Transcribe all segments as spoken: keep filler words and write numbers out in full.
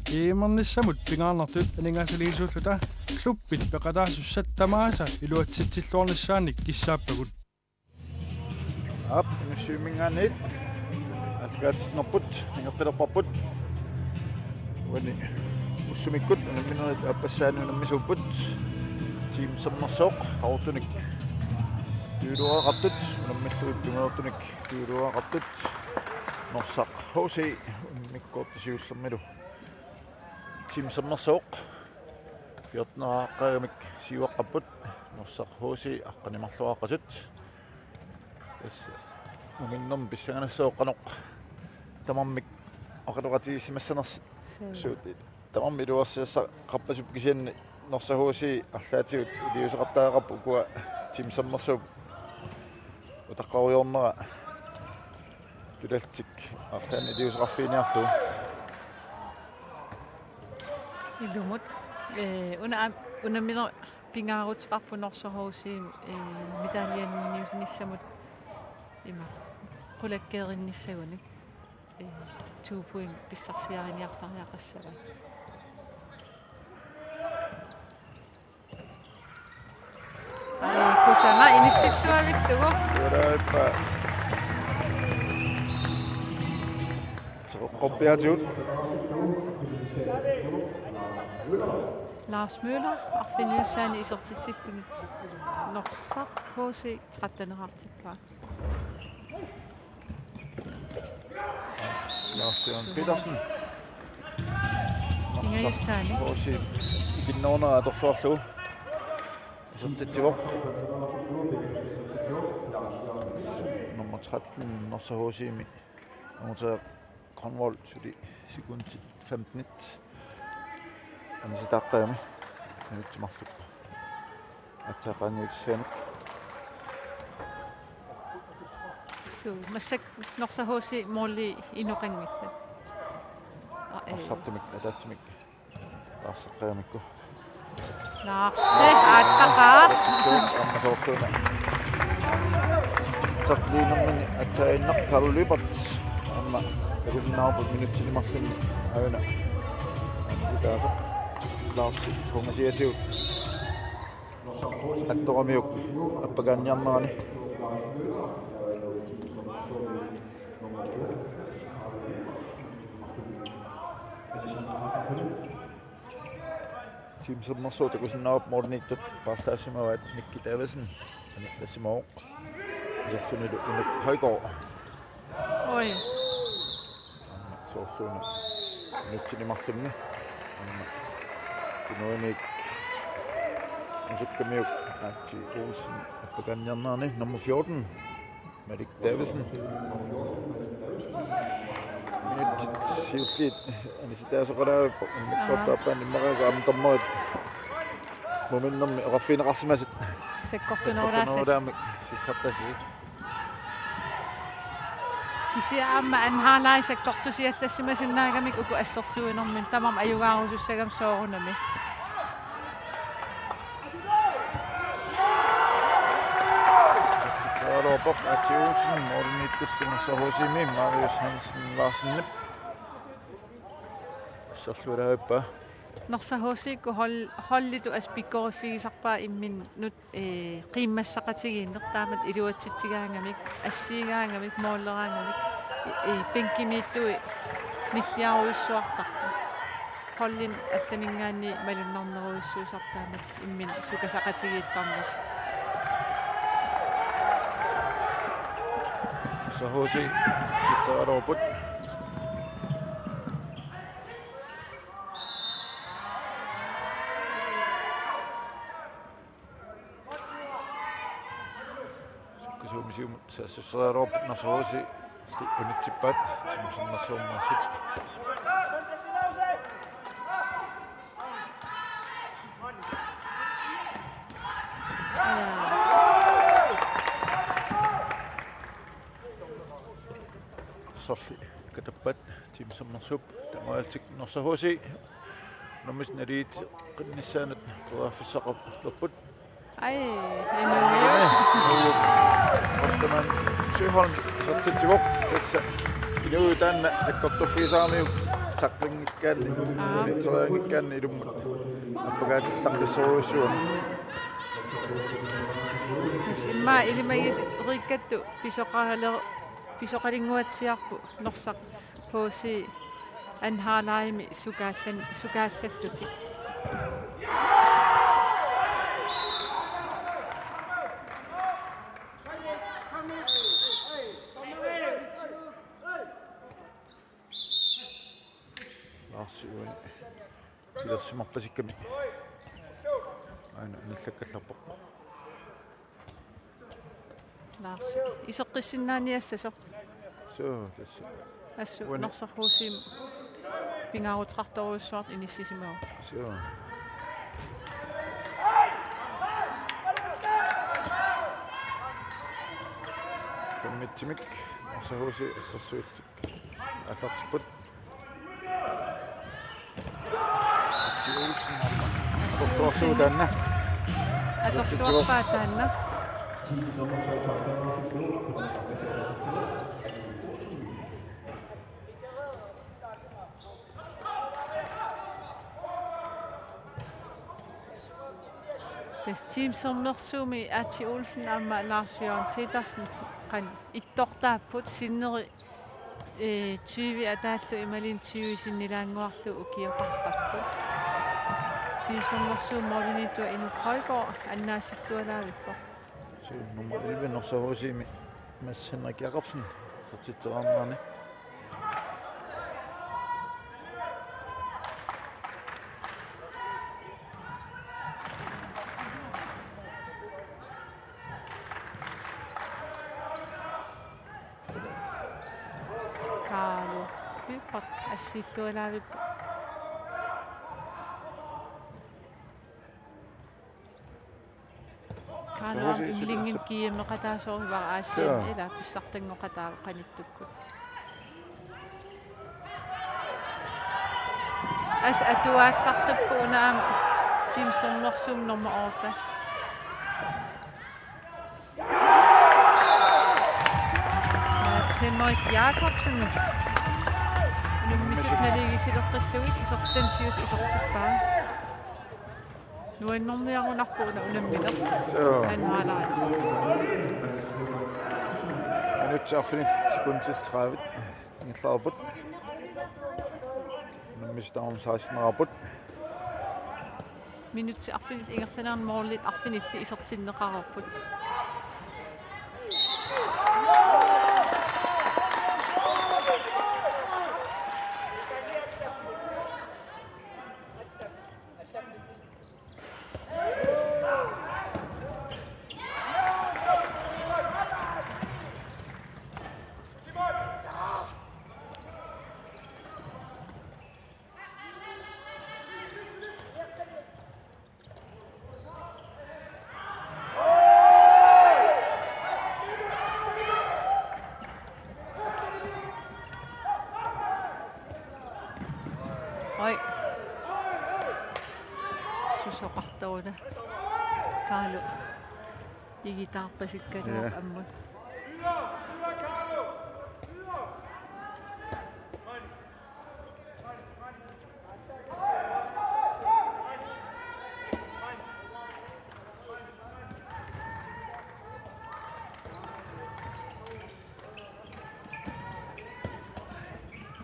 G M-ernissamut pingaarnertut aningaasaliisuulluta klubbit peqataasussat tamaasa iluatsitsilluarnissaannik kissaappagut. Aap, Nuumminngaanniit aallakaatitsinerput ingertalerparput. Uani ullumikkut unamminerit aappassaani unammisuupput. Team Sermersooq qaqortunik tujuuluaqartut, unammillugit tunngasortunik tujuuluaqartut. Norsaq H C unammikkut siullermilu Team Sermersooq fjorteneqaqqagamik siuaqqapput. Norsaq H C aqqaneq-marloqaqqasut. Tassa unamminermi pissanganassaaq qanoq tamarmik oqaloqatigiissimassanersut. Suu. Suut tamarmik iluarsiassaqarpasippoq, kisianni Norsaq H C arlaatigut iliuuseqartariaqarpoq ukua Team Sermersuup utaqqarujoornera Tulaltik arlaannik iliuuseqarfiginiarlugu. Ilumut, eh, una am-, unammineq pingaaruteqarpoq Norsaq H C, eh, medaljeqarnissamut ima qulakkeerinnissagunik, eh, to point pissarsiariniartariaqassavaat. Ai, kusanaq inissittuavillugu. Tuulaippa. Soqoppiatigut. Lars Møller, arfinilissaani isertitsilluni Norsaq H C tretteneqartippaa. Lars Jørgen Petersen. Ingajussaani. H C ikinnerunera atorluarlugu. Isertitsivoq. Nummer tretten, Norsaq H C-mi. Amuta Grønvold, suli sekundit femtenit. Anisitaaqqagami. Minutsit marluk aatsaat qaangiutissaanut. Suu, massakkut Norsaq H C måli inoqanngillat. Aa, eh. Arsartumik, ataatsimik. Taarseqqagamikku. Larsi, aattaqaaq. Aamma soorluuna. Sarliinermini atsaaginnaq Karl Lyberth. Aamma takusinnaavarput minutsini marlunni aajuna. Anisitaasoq Larsi Kungasiatigut. Attoramiuk appakaanniarnerani. Team Sermersooq takusinnaavarput målimiittut paarlaassimavaat. Mikki Davidsen anittassimavoq. Iserlunilu Inuk Højgaard. Oj. Soorluuna minutsini marlunni. Aamma Inuunik Musukkamiuk Aatsi Olsen appakaanniarnerani nummer fjorten. Malik Davidsen. Minutsit siulliit anisitaasoqalaarput. Immikkoortup aappaani immaqa aamma dommerit muminnermi oqarfigineqarsimasut. Sakkortunerulaassaaq. Sakkortunerulaamik sikkartassi. Kisianni aamma anhaalai sakkortusiallassimasinnaagami uku assersuinermi tamarmik ajugaarusussagami soorunami. Aatsi Olsen, målimiittut Norsaq H C-mi, Marius Hansen Larsenip. Asserluarpaa. Norsaq H C-kkut hold-, holditut assut pikkoriffigisarpaat imminnut, eh, qiimmassaqatigiinneq taamatut iluatsitsigaangamik, assigigaangamik, måleraangamik, eh, bænkimiittui nilliarujussuartarput. Holdit allaninngaanniit malunnarnerujussuusarput taamatut imminnut sukasaqatigiittarnerput. Norsaq H C, titseraluarput. Sukkasuumik siumut saassusseriaraluarput Norsaq H C unitsippaat, Team Sermersuup arsaq. Sorli katappaat Team Sermersuup, taamaalillutik Norsaq H C unammisut naligiinnarnissaannut periarfissaqarput. Ai, Inuup. Inuup. Ostermann Søholm isertitsivoq, tassa Inuup taanna sakkortuffigisaramiuk Saqqinngikkaanni, Aa. Terianngikkaanni ilummut. Appakaatillarpassuusuun. Tassa immaqa ilimagiseqqattu pisoqaler-, pisoqalinnguatsiarput Norsaq H C anden halvlegimi sukaallan-, sukaallallutik. Laarsi uani. Silersimarpasikkami. Aana, nallakkallarpoq. Laarsi. Iseqqissinnaaniassasoq. Suu, tassa. Assut uani. Norsaq H C-mi pingaaruteqartorujussuartut inissisimavoq. Suu. Femmitsimik. Norsaq H C assersuillutik. Aallartipput. Achi Olsen aamma. Atorluarpaa taanna. Atorluarpaa taanna. Tassa Team Sermersuumi Achi Olsen aamma Lars Jørgen Petersen qanoq ittortaapput sinneri, eh, tyve ataallu imaluunniit tyve sinnilaannguarlugu ukioqarparput. Team Sermersuup målimiittoq Inuk Højgaard annaasillualaavippoq. Suu, nummer elleve Norsaq H C-mi Mads Henrik Jakobsen, isertitseraarnerani. Kaalo. Pippat assiillualaavippoq. Kaalo aamma imminnut G M-eqataasoq ivara Aasianni. Suu. Ila pissartanngoqataavoq qanittukkut. Assut atuaallartupput una aamma Team Sermersuup nummer otte. Mads Henrik Jakobsen. Unammisut naligiissilerpallugit isertitani siulleq isertippaa. Nuannerniarunarpoq una unammineq. Joo. Anhaalaa. Minutsit arfinillit sekundit tredive ingerlareerput. Unammisut tamarmik seksten-eqarput. Minutsit arfinillit ingerlaneranni målit arfinillit isertinneqareerput. Oj. Susoqartoruna. Kaalo. Igitaarpasikkaluaq. Ja. Ammut.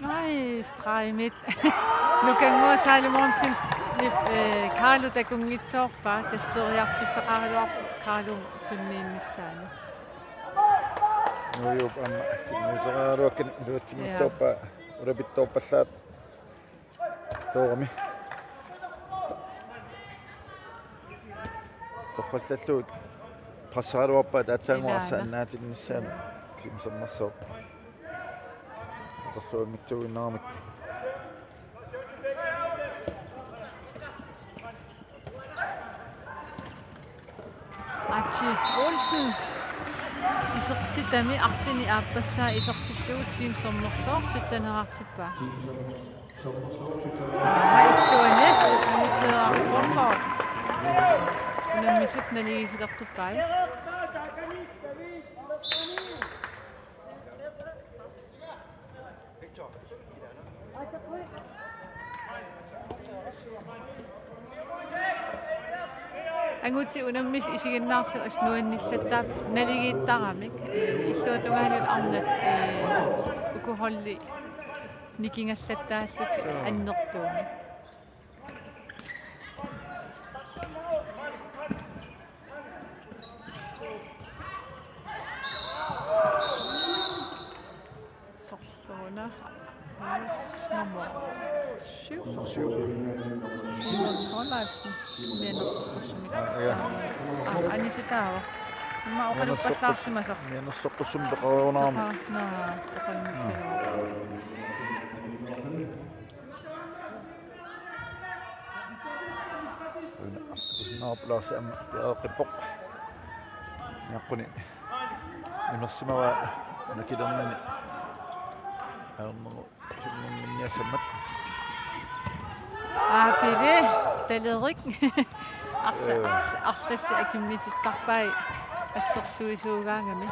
Nej, stregmidt. Nukannguaq Salomonsen, øh, Kaalo takunngitsoorpaa, tassa periarfissaqaraluarpoq Kaalomut tunniinnissaanut. Nuujuup aamma tunniuteqaraluakkani iluatsinngitsoorpaa, ja, ulapittoorpallaaq. Toorami. Torrallallugu presseraluarpaat aatsaannguaq, ilaana, arsaq annaatinnissaanut. Team Sermersooq. Atorluarmik tuinnaramik. Achi Olsen. Isertitami arfineq-aappassaa isertillugu Team Sermersooq sytten-eqartippaa. Aamma illuanni Anita Romgaard. Unammisut naligiissilerpippai. Angutit unammisut isiginnaarlutik assut nuannillattaarput naligiittaramik, ee, illuatungaalu arnat, ee, uku holdit nikingallattaallutik annertuumik. Sorluna. Yes, nummer syv. Nummer syv. Simon Thorleifsen. Mianersoqqussumik. Ja. Ah, Anise Dao. Immaqa oqaluppallaarsimasoq. Mianersoqqussumik peqarunaarmi. Naa, oqaluppallaarsimasoq. Una, arfisinnaarpulaarsi aamma piareeqqippoq. Niaqquni. Imersimavaa nakilernini. Ajornermut sunnerminniassammat. Aapili, Talerik. Arsa, ee, ar-, artallit akimmitittarpai assersuisuugaangami.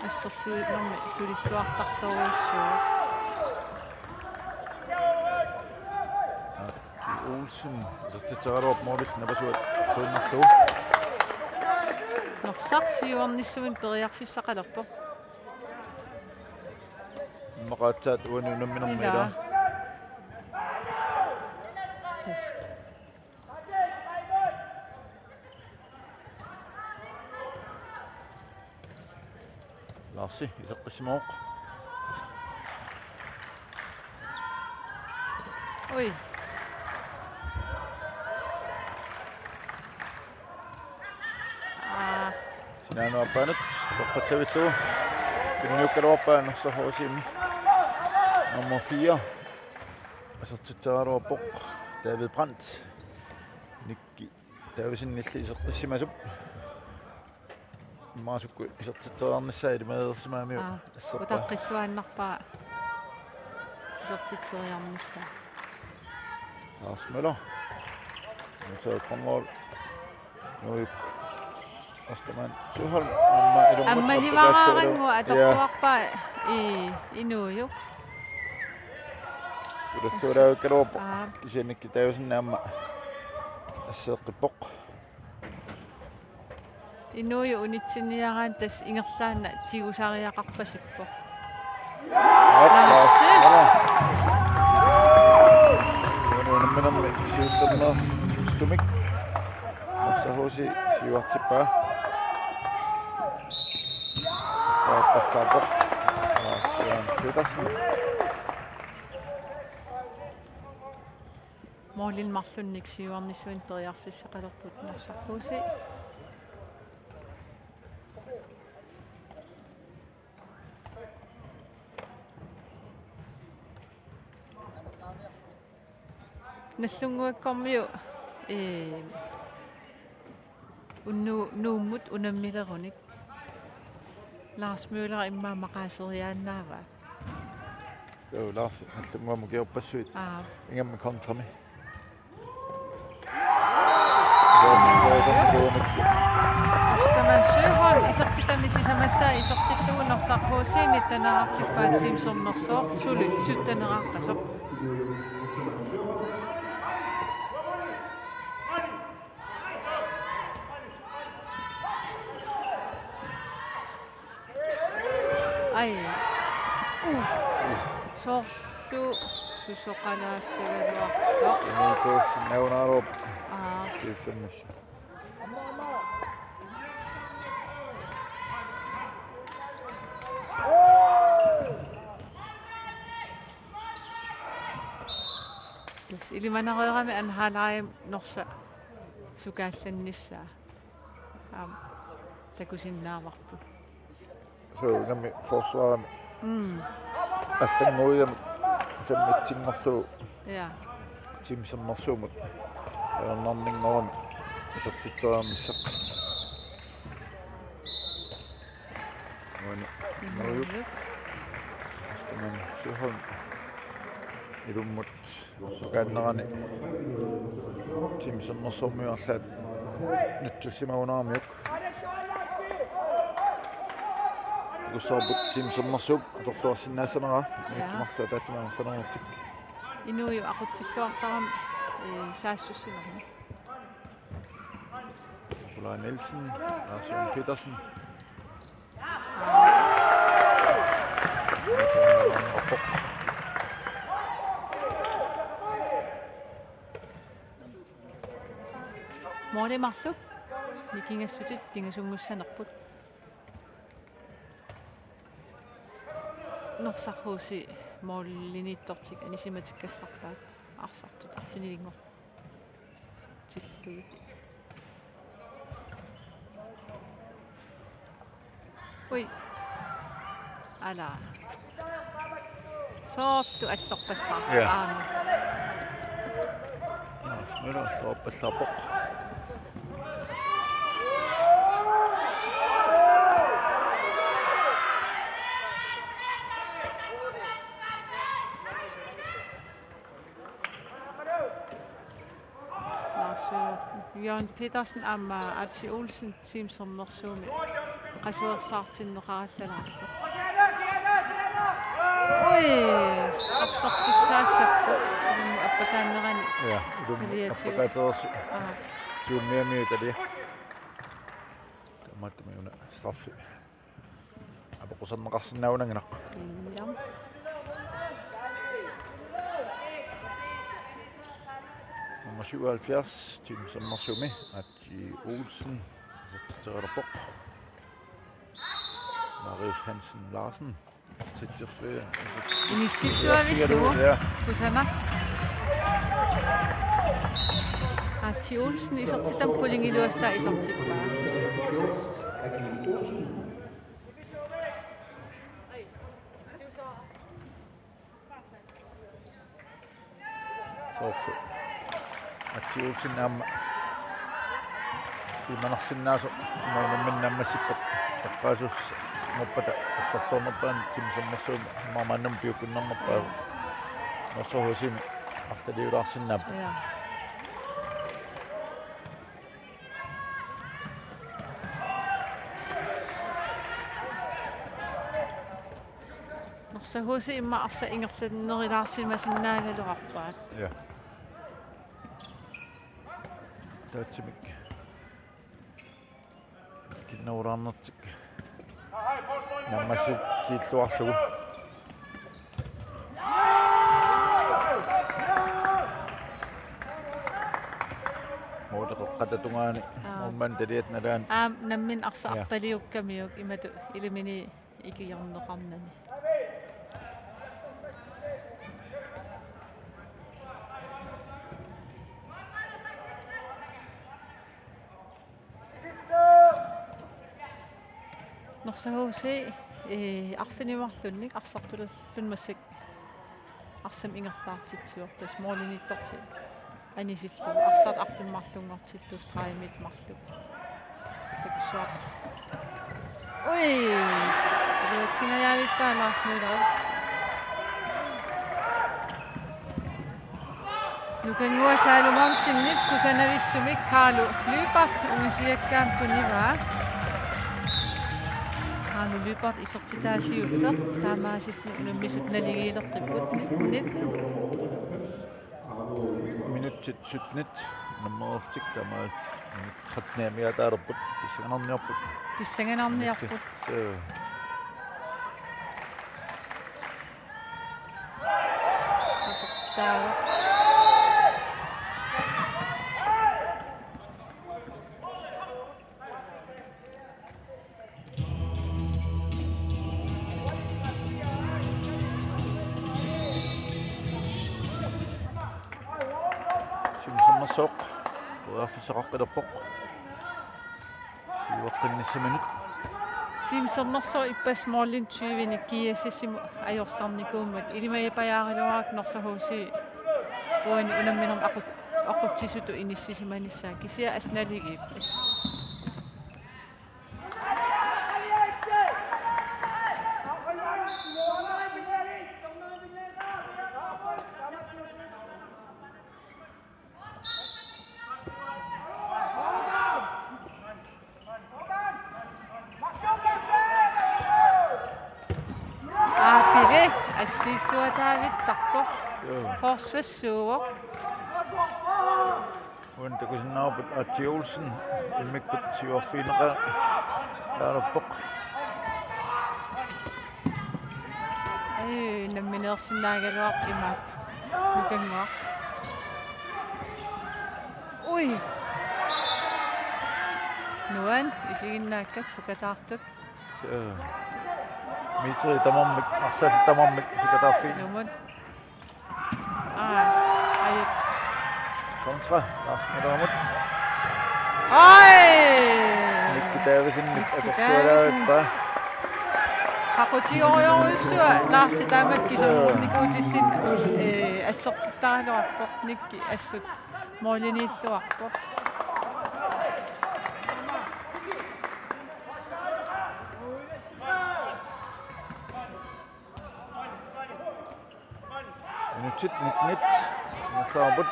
Assersuinermi sulilluartartorujussuuvoq. Aki Olsen, isertitseraluarpoq målip napasuat quinnarlugu. Norsaq siuarnissamut periarfissaqalerpoq. Immaqa aatsaat uani unamminermi ilaa. Ilaa. Tassa. Larsi, iseqqissimavoq. Ui. Aa. Sinaanut aappaanut, torrallavillugu. Tunniukkaluarpaa Norsaq H C-mi. Nummer fire. Isertitseraluarpoq David Brandt. Nikki Davidsenilli iseqqissimasup. Immaqa sukkut isertitseriarnissaa ilimagilersimagamiuk. Aa, asserpaa. Utaqqilluinnarpara isertitseriarnissaa. Lars Møller. Modtaget Grønvold. Nuuk. Ostermann Søholm. Aamma ilummut. Aamma apeqqutaassuugaluarpoq. Nivaaraangu atorluarpaa. Ja. I-, Inuujuk. Sulilluulavikkaluarpoq. Aa. Kisianni Nikki Davidsen aamma asseeqqippoq. Inuujuk unitsinniaraanni tassa ingerlaannaq tigusariaqarpasippoq. Aap, Larsi. Aap. Unamminermi siullermeertumik. Norsaq H C siuartippaa. Aap, aap, aap. Aap, Søren Petersen. Målinik marlunnik siuarnissamut periarfissaqalerput Norsaq H C. Nallunnguakkormiut, ee, unnu-, Nuummut unammilerunik. Lars Møller immaqa maqaaseriaannaavaa. Joo, Lars, Nallunnguamut ukiorpassuit. Aa. Ingammik kontrami. Ostermann Søholm, isertitami sisamassaa isertillugu Norsaq H C-mi taneqartippaa Team Sermersuup suli sytteneqartasoq. Ai. Uh. Soorlu susoqalaassagaluartoq. Inuutoorsinnaagunaaruup. Aa. Siullermillu. Tassa ilimanarami anhalaim Norsaq sukaallannissaa. Aamma takusinnaavarput. Suu, nammi forsvarimi. Mm. Allannguigamik sammitsinngorlugu. Ja. Team Sermersuumut. Ajornarninngorami isertitseriarnissaq. Uani. Inuujuk. Inuujuk. Ostermann Søholm. Ilummut. Kaannerani Team Sermersuup arlaat nutsussimagunaramiuk. Takussavarput Team Sermersuup atorluarsinnaassaneraa. Ja. Nutsumarlu ataatsimoorlutik. Inuit aqutsilluartarami, ee, saassussinermi. Nikolaj Nielsen, Lars Jørgen Petersen. Måli marluk nikingassutit pingasunngussanerput. Norsaq H C målimiittortik anisimatikkallarpaat arsartut arfinilinngortillugit. Ui. Ala. Soorlu allorpallaarpoq. Ja. Aamma. Lars Møller allorpallaarpoq. Lars Jørgen Petersen aamma Atsi Olsen Team Sermersuumi qasuersaartinneqarallanerpoq. Ui, straffertussaassapput. Appakaannerani. Ja, ilumut iliatigut. Appakaatereersoq. Aa. Tuunniamiut talia. Tamatumani una straffi. Apeqquserneqarsinnaanngilaq. Ja. Nummer syvoghalvfjerds, Team Sermersuumi, Atsi Olsen, isertitseriarpoq. Marius Hansen Larsen, isertitsiffi-, inissilluavillugu. Ja. Kusanaq. Atsi Olsen isertitami qulingiluassaa isertippaa. Soorlu Atsi Olsen aamma imanarsinnaasoq imaluunniit nammassippat eqqaasussanngorpata erserluarnerpaani Team Sermersuumi maannamut piukkunnarnerpaavoq. Norsaq H C-mi arlaliulaarsinnaapput. Ja. Norsaq H C immaqa arsaq ingerlannerulaarsimasinnaagaluarpaat. Ja. Taatsimik. Kinnerulaarnertik. Nammassitsilluarlugu. Måli qeqqata tungaani. Aa. Målmand taliat nalaani. Aamma nammineq arsaq, ja, arpaliukkamiuk imatut ilumini ikigorneqarnani. Norsaq H C, ee, arfineq-marlunnik arsartulerluni massakkut arsamik ingerlaartitsivoq, tassa målimiittortik anisillugu arsaq arfineq-marlunngortillugu stregimit marluk. Takussuaq. Ui! Iluatsingajavippaa Lars Møller. Nukannguaq Salomonsenip kusanavissumik Carlo Lyberth ungasiakkaanut tunivaa. Carlo Lyberth isertitaa siulleq, taamaasilluni unammisut naligiilertipput. Nitten nitten. Minutsit syttenit nammereertik, taamaalillutik minutsit trettenit amigaataalerput, pissanganarniarput. Pissanganarniarput. Minutsit, øh. Atortaavoq. Team Sermersooq periarfissaqaqqilerpoq. Siuaqqinnissaminut. Team Sermersooq ippassaq målinik tyvenik G S S-imut ajorsarnikuummat, ilimagipajaaraluarakku Norsaq H C uani unamminermi aqut-, aqutsisutut inissisimanissaa, kisianni assut naligiippoq. Aapili assiilluataavittarpoq. Joo. Forsvarssuuvoq. Uani takusinnaavarput Atsi Olsen immikkut siuarfigineqalaalerpoq. Ai, nammineersinnaagaluarpoq imaattoq. Nukannguaq. Ui. Nuan isiginnaakkat sukataartut. Suu. Mitri tamarmik, arsaq tamarmik sukataarfiit. Numut. Aa, ajat. Kontra, Lars Møller-mut. Ai! Nikki Davidsen, Nikki Davidsen. Atorsualaarpaa. Qaqutigorujorujussua Lars taamak kisannikuutillin, eh, assertittaraluarpoq Nikki assut målimiilluarpoq. Minutsit nitten. Ingerlaarput.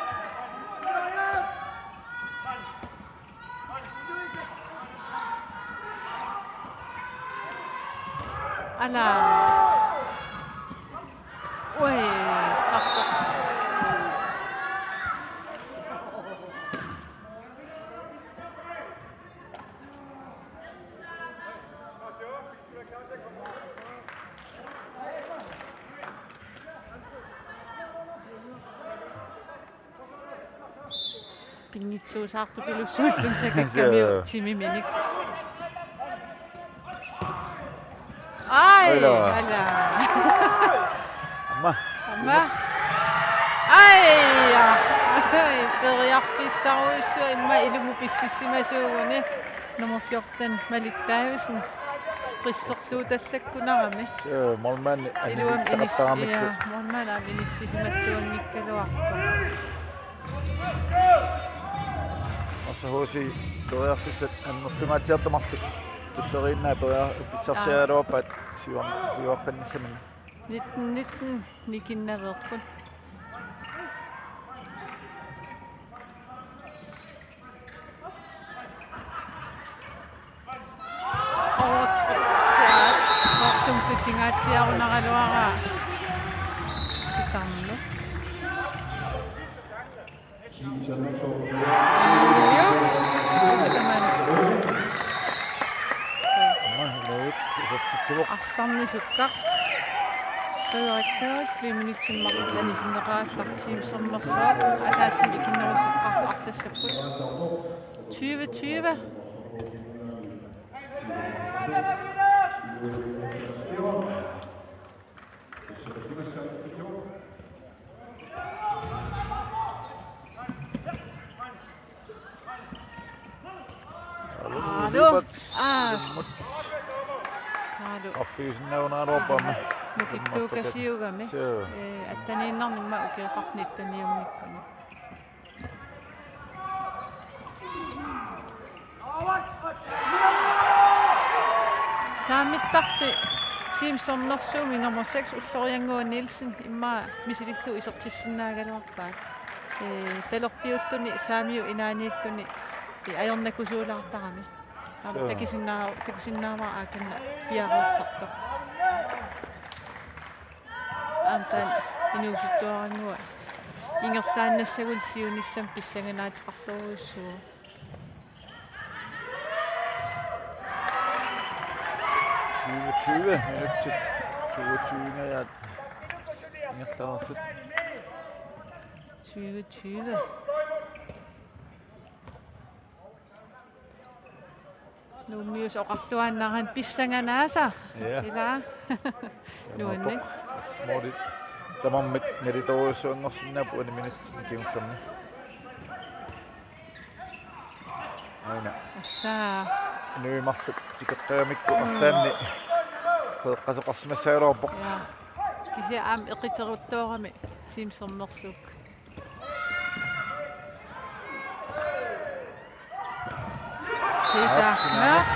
Ala. Ui, straffe. Pinngitsuusaartupilussuulluni sakakkamiuk. Suu. Timiminik. Ai, ala. Ala. Aamma. Aamma. Ai, ja. Ai, periarfissarujussuaq immaqa ilumut pisissimasuuguni. Nummer fjorten, Malik Davidsen. Stressertuutallakkunarami. Suu, målmandi iluamik inis-, anisittaqattaaramikkit. Ja, målmandi aamma inissisimalluanngikkaluarpoq. Arsaq H C periarfissat annertungaatsiartut marluk tulleriinnaa periar-, pissarsiaraluarpaat siuar-, siuaqqinnissaminnik. Nitten nitten nikinnaveerput. Overtrådt, ja. Soorlumi tutingaatsiarunaraluaraa sitarnut. Joo, just det, mand. Arsarnisukka. Frederik Sørits, minutsit marluk anisinneqarallarpoq, Team Sermersooq, ataatsimi ikinnerussuteqarlutik arsassapput. Tyve tyve. Alu. Alu. Alu. Affiusinnaagunaraluarput aamma. Nukittuukasiugami. Suu. Eh, atteniinnarnimma ukioqarpoq nitteniunnikkami. Saammittarti Team Sermersuumi nummer seks Ulloriannguaq Nielsen immaqa misilillugu isertissinnaagaluarpaat. Ee, talerpiulluni saamiup inaaniilluni, ee, ajornakusuulaartarami. Aamma suu. Takusinnaa-, takusinnaavara aakanna piareersartoq. Aamma taanna inuusuttuarannguaq ingerlaannassagut siunissami pissanganaateqartorujussuuvoq. Tyve tyve minutsit toogtyve-nngajat ingerlareersut. Tyve tyve. Nuummiusoq oqarluaannarami pissanganaasa. Ja. Ilaa. Nuanneq. Målit tamarmik nalitoorujussuanngorsinnaapput uani minutsit kingullerni. Aana. Assa. Inuit marluk tikeqqagamikku, mm, arlaanni qeqqasoqarsimassagaluarpoq. Ja. Kisianni aamma eqiteruttoorami Team Sermersuup. Peter Mørch.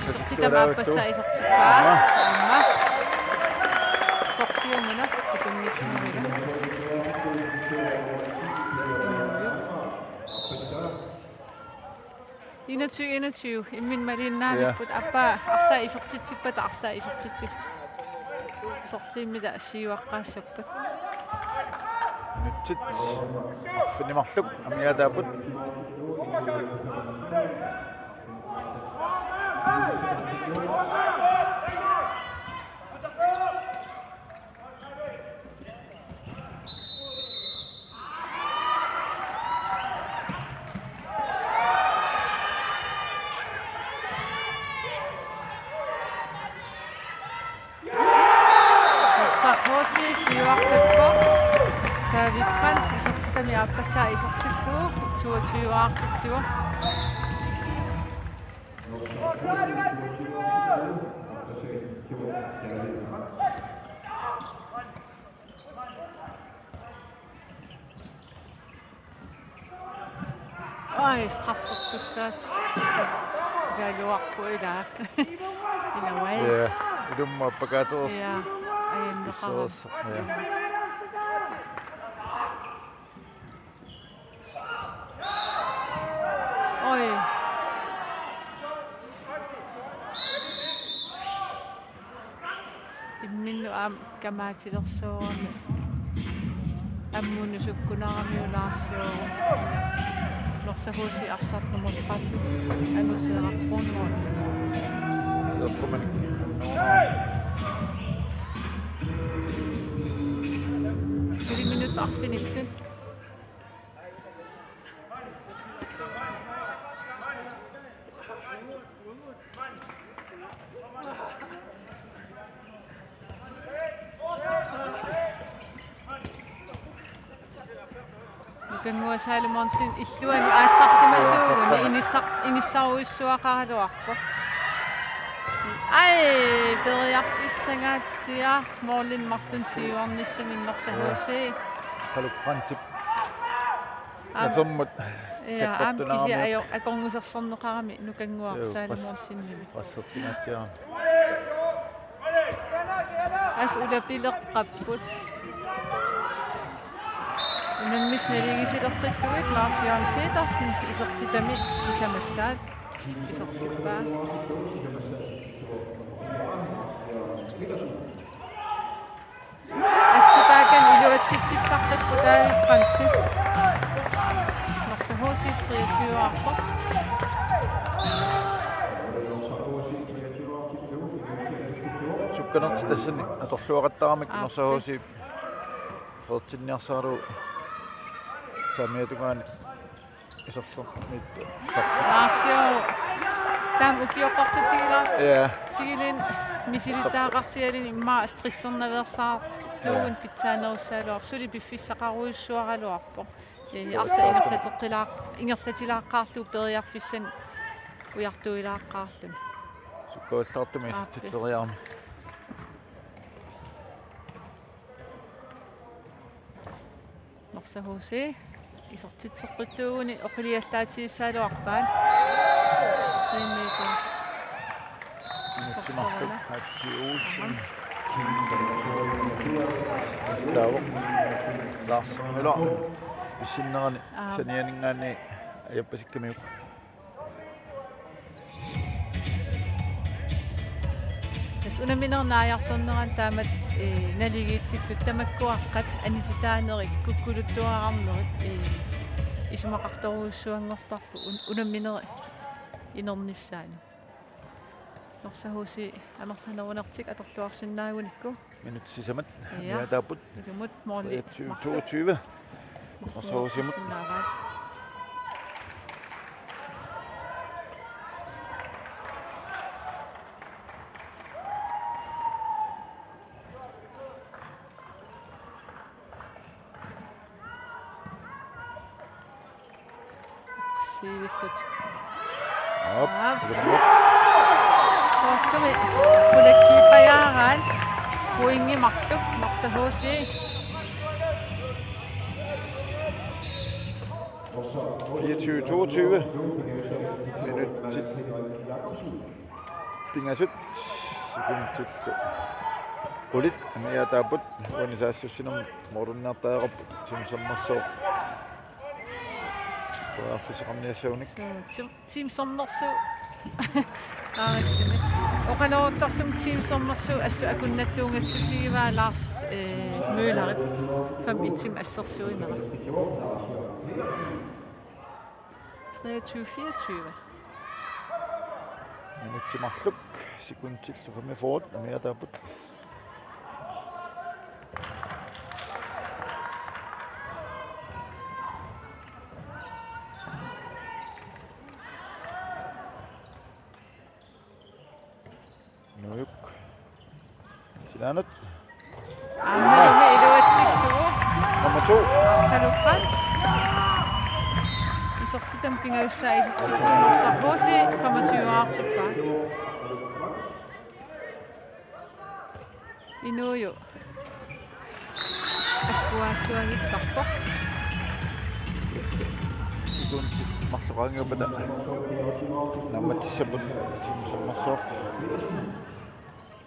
Isertitami aappassaa isertippaa. Aamma. Aamma. Sorliumuna ikunngitsuumila. Enogtyve enogtyve, imminut malinnaavipput, ja, aappaa arlaat isertitsippata arlaat isertitsipput. Sorlimmita siuaqqaassappat. Minutsit arfineq-marluk amigaataapput. Norsaq H C siuaqqippoq. David Brandt isertitami aappassaa isertillugu toogtyve-aartitsivoq. Ai, straffertussaagaluarpoq ilaa. Ilaa vai? Ja, ilumut appakaatereersoq. Ja, ajanneqarami. Pissereersoq, ja. Oj. Imminnut aamma kamaatilersoorami. Ammunusukkunarami ulaarsiu. Norsaq H C arsaq nummer tretten. Anguteeraq Brunvold. Siortumani. Suli minut arfinillit. Nukannguaq Salomonsen illuanut aallarsimasuuguni inissaq-, inissarujussuaqaraluarpoq. Ai, periarfissangaatsiaq målini marlunnik siuarnissaminnut Norsaq H C. Qaluk Brandtip. Aamma. Natermut. Ja, aamma sakkortunaarmiuk. Kisianni ajo-, akornusersorneqarami Nukannguaq Salomonsenimit. Qassertingaatsiarami. Assut ulapileqqapput. Unammisut naligiissileqqillugit Lars Jørgen Petersen isertitami sisamassaat isertippaa. Assut taakani iluatsitsittarput David Brandt. Norsaq H C treogtyve-aarpoq. Sukkanertik tassani atorluaqattaramik. Aap. Norsaq H C. Frederikseniarsaralugu saamiata tungaani iserlermiittoq. Naasio. Taama ukioqqortutigilaar-, ja, tigilin misilittagaqartigalin immaqa stressernaveersaartuuvoq. Ja. Pitsaanerussagaluarpoq. Suli piffissaqarujussuaraluarpoq. Ee, arsaq ingerlateqqilaaq-, ingerlatilaaqqaarlugu periarfissanik ujartuilaaqqaarluni. Sukkaluartumik. Aappi. Isertitseriarami. Norsaq H C isertitseqqittuuguni oqiliallaatigissaagaluarpaat. Tre meter. Minutsit marluk. Sorsorana. Hatsi Olsen. Taavoq. Lars Møller. Pissinnerani. Aap. Sanianinngaanniit ajappasikkamikku. Tassa unamminerit naajartorneranni taamatut, ee, naligiitsillutik tamakkuaqqat anisitaanerit kukkuluttuararnerit, ee, isumaqartorujussuanngortarput un-, unamminerit inernissaannut. Norsaq H C amerlanerunertik atorluarsinnaagunikku. Minutsit sisamat. Ja. Amigaataapput. Ilumut måli. Treogtyve toogtyve. Norsaq H C-mut. Sinnaavaat. Siivilluni. Aap. Aap. Soorlumi pulakkiippajaaraat pointi marluk Norsaq H C. Fireogtyve toogtyve. Minutsit pingasut sekuntillu qulit amigaataapput, uani saassussinermi målimiittarput Tim Sonnersuup periarfissaqarniassagunik. Suu, Tim, Tim Sonnersuup. Aarittunik. Oqaloqattaarluni Team Sermersooq assut akunnattuugassutigivaa Lars, eh, Møllerip fem et-imik assersuinera. Treogtyve fireogtyve. Minutsit marluk, sekundillu femogfyrre, umiataapput. Nuuk. Silaanut. Aamma iluatsillugu. Nummer to. Kalu Brandt. Isertitami pingajussaa isertitami Norsaq H C femogtyve-aartippaa. Inuuju. Akkuaalluanngittarpoq. Sekundit marloqaanngiuppata naammatsissapput Team Sermersooq.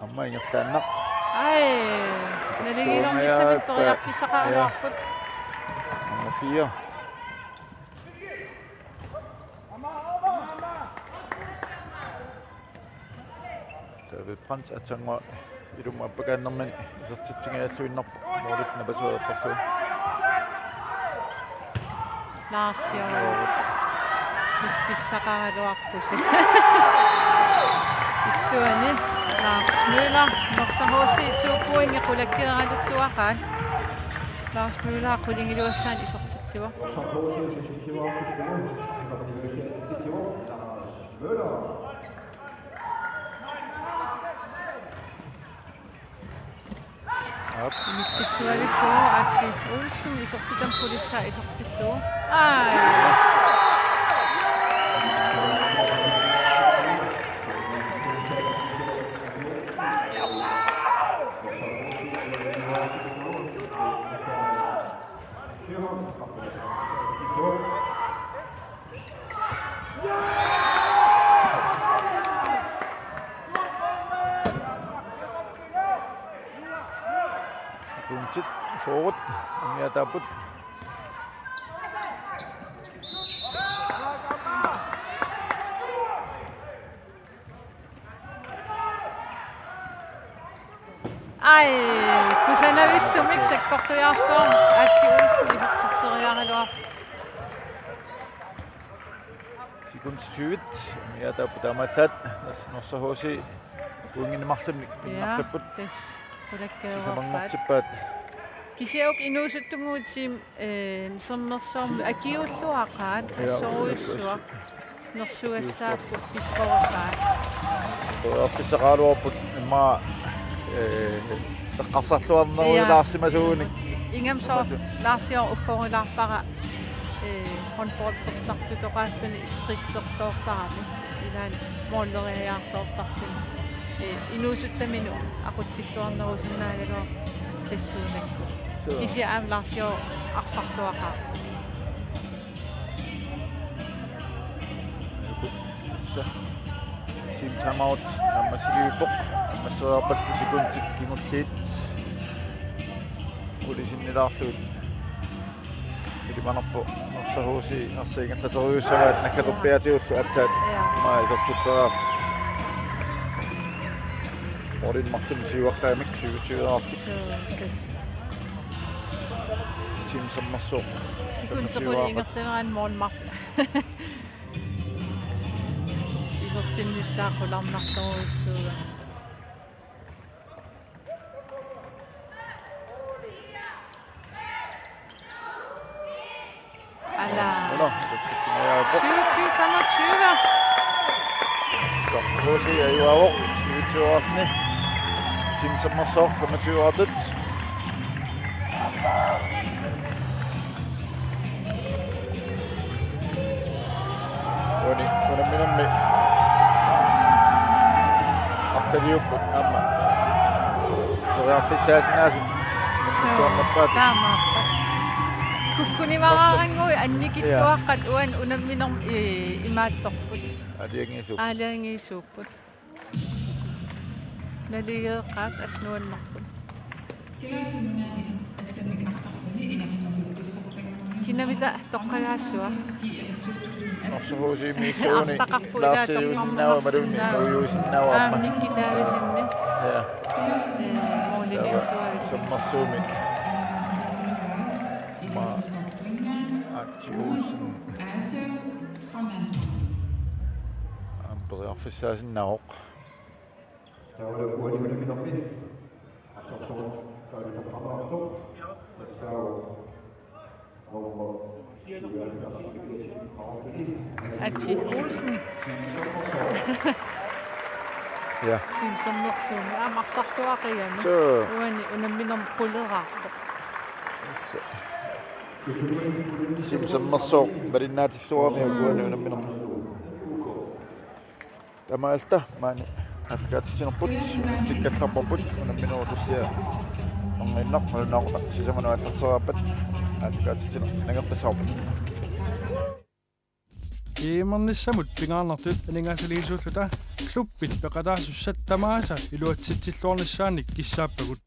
Aamma ingerlaannaq. Ai, naligiinnermissami periarfissaqaraluarput. Nummer fire. David Brandt aatsaannguaq ilumut appakaannermini isertitsingajaalluinnarpoq målillu napasuerparlugu. Lars Hjort. Piffissaqaraluarpusi. Illuani Lars Møller, Norsaq H C to pointi qulakkeeraluttuaqaat. Lars Møller qulingiluassaanik isertitsivoq. Aap. Inissittualikku Aatsi Olsen isertitami qulissaa isertittuuvoq. Ai. Sekundit fyrre umiataapput. Ai, kusanavissumik sakkortujaarsuarmik Aatsi Olsen isertitseriaraluarpoq. Sekundit tyve umiataapput taamaallaat Norsaq H C pointinik marlunnik. Ja, innartapput. Tassa qulakkeeruarpaat. Sisamanngortippaat. Kisianni uku inuusuttunnguutsiim, eh, Sermersuarmi akiuulluaqaat. Ja, assorujussuaq. Nersugassaapput pikkoraqaat. Periarfissaqaraluarput immaqa, eh, eqqarsarluarnerujuulaarsimasuunik. Ja. Ingammik soorlu Lars Hjort uggorilaarpara, eh, håndboldertartutoqarluni stressertoortarami. Ilaanni måleriajaartoortarluni. Eh, inuusuttuminut aqutsilluarnerusinnaagaluarpoq tassuunakkut. Suu. Kisianni aamma Lars Hjort arsarluaqaaq. Tassa. Team timeout naammassiliippoq. Naammasseriarpallu sekundit kingulliit. Qulit sinnilaarlugit. Ilimanarpoq Norsaq H C arsaq ingerlaterujussavaat nakkatorpiaatigullu aatsaat. Ja. Maa isertitseriarlutik. Målinik marlunnik siuaqqagamik syvogtyve-aartik. Suu, tassa. Team Sermersooq. Sekundit qulit ingerlanerani mål marluk. Isertinnissaa qularnartorujussuuvoq. Ala. Ala, isertitseriaraluarpoq. Syvogtyve femogtyve. Norsaq H C ajugaavoq, syvogtyve-aarluni. Team Sermersooq femogtyve-aartut. Uani, unamminermi arsaliupput aamma. Periarfissaasinnaasut. Suu, suornappaat. Taamaappoq. Kukkunivaraarannguit annikitsuaqqat uani unamminermi i-, imaattorput. Aalajangiisuupput. Aalajangiisuupput. Naligeeqqaat assut nuannerput. Kinavita toqqagaassua. Arsuhuusiimmiissuuni Laarsiusinnaava maluunni nuiusinnaava aamma. Aamma Nikki Davidsenni. Ja. Ee, Monika Davidsen. Sermersuumi. Ma. Archie Olsen. Aamma periarfissaasinnaavoq. Taavalu uani unamminermi assersuut taavalu toqqammaartoq. Tassaavoq nummer Archie Olsen. Ja. Team Sermersuumi. Aamma arsarluaqigami. Suu. Uani unamminermi quleraarpoq. Team Sermersuup malinnaatilluarami uani unamminermi. Taamaalilluta maani aallakaatitsinerput tikkallarparput unamminerup tullia orniginnaq, malunnarpoq sisamanut aallarteriarpat aallakaatitsineq nangeqqissavarput. Iimernissamut pingaarnertut aningaasaliisuulluta klubbit peqataasussat tamaasa iluatsitsilluarnissaannik kissaappagut.